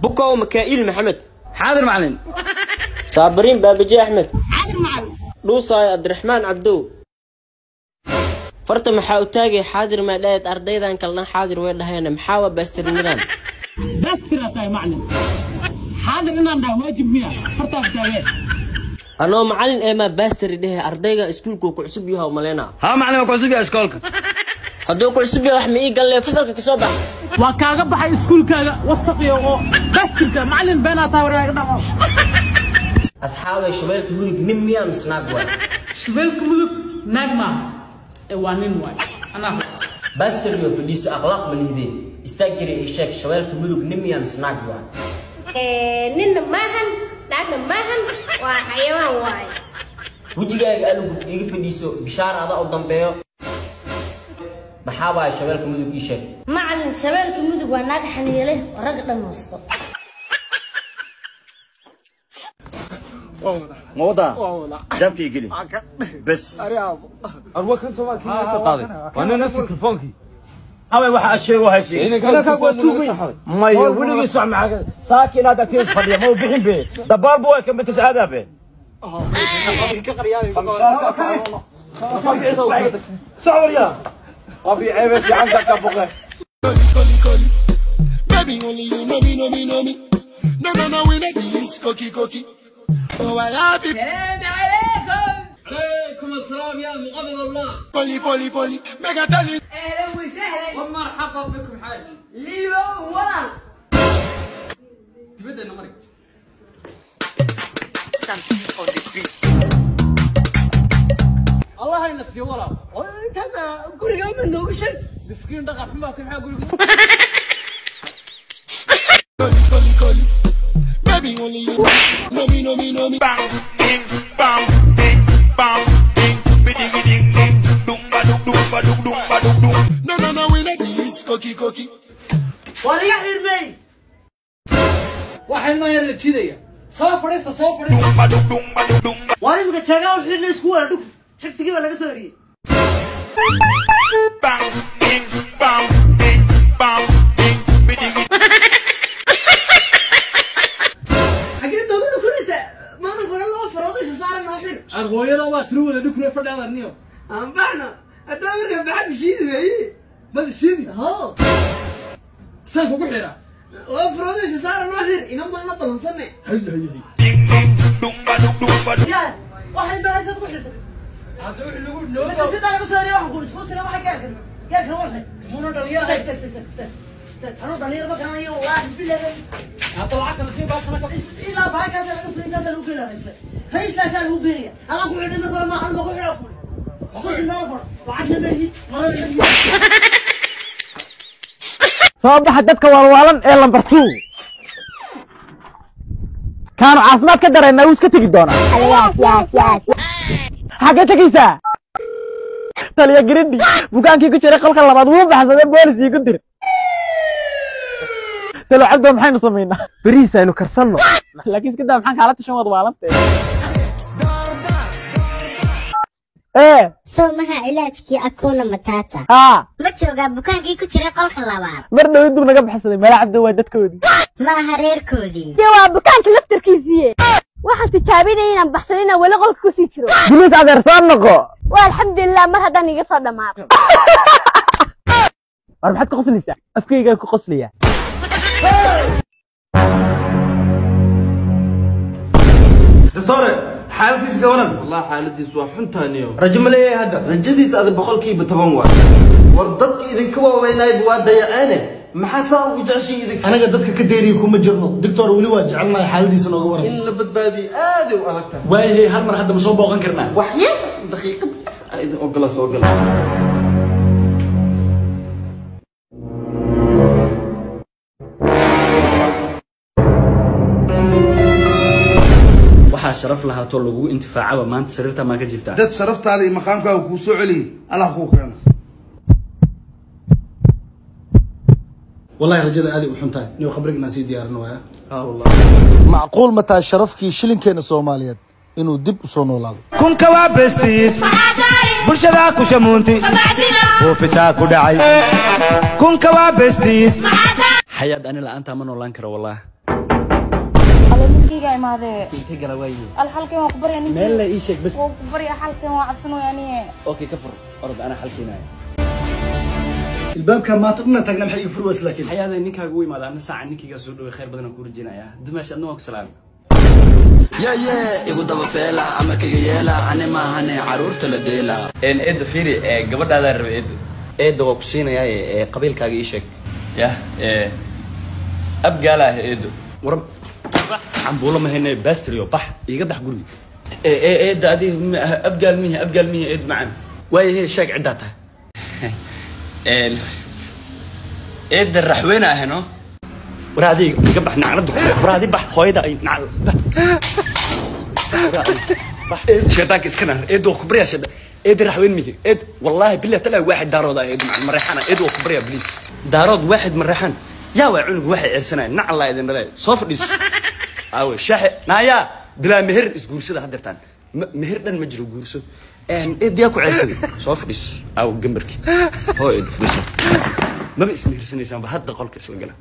Bukow Mikaa'il Maxamed. Xaadir macalin. Saabiriin Baabaje Axmed. Xaadir macalin. Dhuusaay Cabdiraxmaan Cabdow. Farta maxaa u taagay xaadir maa dhahayd ardaydan kalena xaadir way dhahayna maxaa waa baastirnimadan? Baastira tahay macalin. Xaadir inaan dhaha waajib miya? Fartaas taagee. Anoo macalin ee maa baastiri dhehe ardayga iskuulku ku cusub yahay u maleynaa. Haa macalin, waa ku cusub yahay iskoolka. Hadduu ku cusub yahay wax ma ii galle fasalka ka soo bax. Waa kaaga baxay iskuulkaaga wasaqiyo oo baastirka macalin beenaa tahay waraaga dhaqo. Asxaabay, shabeelka mudug nin miyaa mise naag waay? Shabeelka mudug naag maaha ee waa nin waay. Anaa baastiriyo fadhiiso, akhlaaq ma lihideen. Istaag jira ii sheeg, shabeelka mudug nin miyaa mise naag waay? Ninna maahan, naagna maahan, waa xayawaan waay. Wejigaaga alugu iga fadhiiso. Bishaar adaa u dambeeyo, maxaa waay shabeelka mudug ii sheeg? Macalin, shabeelka mudug waa naag xaniye leh oo ragga dhan wasto. Ma wadaa jaabkii geli bes. Arwa kan Soomaali kii soo qaaday waa nafsi telefoonkii haway waxa aad sheego haysi maya weligii soc maxaa saaki inaad agtiis fadhiya ma u bixin be dabaal bu ka mitas aadaa be sawir waa fi ceebes gacanta ka boqe. Baby, only you know me, know me, know me. No, no, no, we not this cookie, cookie. Oh, I love it. السلام عليكم. عليكم السلام يا مغضب الله. Polly, polly, polly. Make a tell you. اهلا وسهلا ومرحبا بكم حاج ليبا ولا تبدا نمرك الله ينسي ولا انت ما guriga ma noogu sheeg. مسكين دقع حماه maxaa guriga. Polly, polly, polly. Baby, only you know me, know me, know me. No, no, no, we not this cookie, cookie. Waa laga xirmay. Waxa ilmaha yar la jiidaya, soo fadhiista, soo fadhiista. Waa imika jaagaa u xirnay isku wada dhug xibsigii baa laga soo eriyey. Xagee doogu dhukunaysa maamul badan laba farood isa saaran noo xir. Argooyada waa tiro wada dhukure fadhaada niyo. Aan baxno haddaa markaa baxad shiidi weeye. Mada shiidi ho saan kugu xira laba farood isa saaran noo xir inan baan la balansanay. Hay hay hay. Ya waxay baarisaad ku xirtay hadda wixii lagu noo marka sidaa laga soo eriyay waxaan ku isku sira waxa gaarkan gaarkan waa maxay muna dhaliyahay. Tag tag tag tag tag anuu dhalinyaro ma garanayo wallaahi bilahi. Hadda lacagtana sii baashana ka ilaa bahashaasa laga fulinsaasa lagu keenaya raisla raislaasaa lagu keenaya adaa ku xidhay marka hore ma ma ku xidhaa kuli isku sinaa kor lacagna ma lihid marana ma lihid. Soo baxa dadka waalwaalan ee lambar 2 kaanu caafimaad ka dareemay wuu iska tegi doonaa. Xaggee tegaysaa taliya girindi? Bukaankii ku jiray qolka labaad wuu baxsaday, boolis iigu dir. Talo cabdo maxaynu samaynaa? Beriis aynu karsanno, laakiin iska daa maxaan kaala tashan waad waalantee ee Soo maha cilaajkii akuna matata? Haa. Ma joogaa bukaankii ku jiray qolka labaad? Mar dhow dib naga baxsaday mala cabdo waa dadkoodii ma aha reerkoodii. Dee waa bukaanka laftarkiisiiye, waxaan tijaabinaya inaan baxsan inaan weli qolka kusii jiro. Buluus adeer soo noqo. Waa alxamdulilah mar haddaan iga soo dhammaado. War maxaad ka qoslaysaa? Afkaygaa ku qoslaya. Doctore, xaalkiisa ka waran? Wallah xaaladiisu waa xuntaaniyo. Rajo ma leeyahay hadda? Rajadiisa ada 100% waay. War dadka idinka waaweynayba waa dayaceene, maxaa saa ugu jeceshiin idinka? Anaga dadka ka deeriya kuma jirno doctor, weli waa jecelnahay. Xaaladiisa nooga waran. In la badbaadiyo aaday u adag tahay. Waayahay, hal mar hadda ma soo booqan karnaa? Wax yar daqiiqad aa idin ogola, soo gala. Waxaa sharaf lahaatoo lagugu intifaacaba maanta sariirta maa ka jiftaa. Dad sharaftaada iyo maqaamkaaga kuu soo celiyey allah kuu keeno. Wallahi rajada aaday u xun tahay niyo, khabriga inaan sii diyaarin waaya. Ah wallah. Macquul ma tahay sharafkii shilinkeena Soomaaliyeed inuu dib u soo noolaado? Kunka waa bestiis bulshadaa ku shamuunti buufisaa ku dhacay kunka waa bestiis. Xayaad ani la'aantaa ma noolaan karo wallah. Alla, ninkeyga imaadee. Intee gala waaye? Al xalkeen waan ku barya ninkeyga. Meel la ii sheeg bas. Waan ku barya xalkeen, waan cabsanooya aniye. Okay, ka fur, orod, anaa xalkeenaya. Ilbaabka maanta dhina taagna, maxay ii furways laakiin? Xayaada ninkaaga u imaada, anna saaca ninkaygaa soo dhaway. Khayr badan aan kuu rajeynayaa, dumaash, adna waan ku salaamay. Ye igu daba feela, amarkayga yeela, ani maahane caruurta la dheela. Eedda fiiri, gabadhaadaa raba, eeddo. Eedda, waa ku siinayaa, qabiilkaaga ii sheeg. Yah, abgaala ah, eeddo. War cambuulo ma hayne, bastrio, bax, iiga bax guriga. Eedda, adiga abgaal mihi, abgaal mihi, eed macaan. Waayahe, sheeg ciddaa tahay. Eedda, raxweyne ahno. War adiga iga bax, naclada. War adi bax, hooyada ay nacal, bax bax, shaydaanka iska naar. Eedda, waa ku baryaa, shayda. Eedda, raxweyn mihi, eed. Wallaahi billahi talaa, waaxid daarood ah, eed macaan, mareexana. Eed, waa ku baryaa, please. Daarood waaxid mareexan yaa waa cunug waxay ceersanaya, nacal laa idin dhalay. Soo fadhiiso. Aawe shaaxe? Naayaa bilaa meher isguursada haddeertaan, meher dhan ma jiro, guurso. Eed, yaa ku ceersaday? Soo fadhiiso. Aawe gambarki? Hoo eed, fadhiiso. Maba ismehersanaysaanba hadda, qolka isla gala.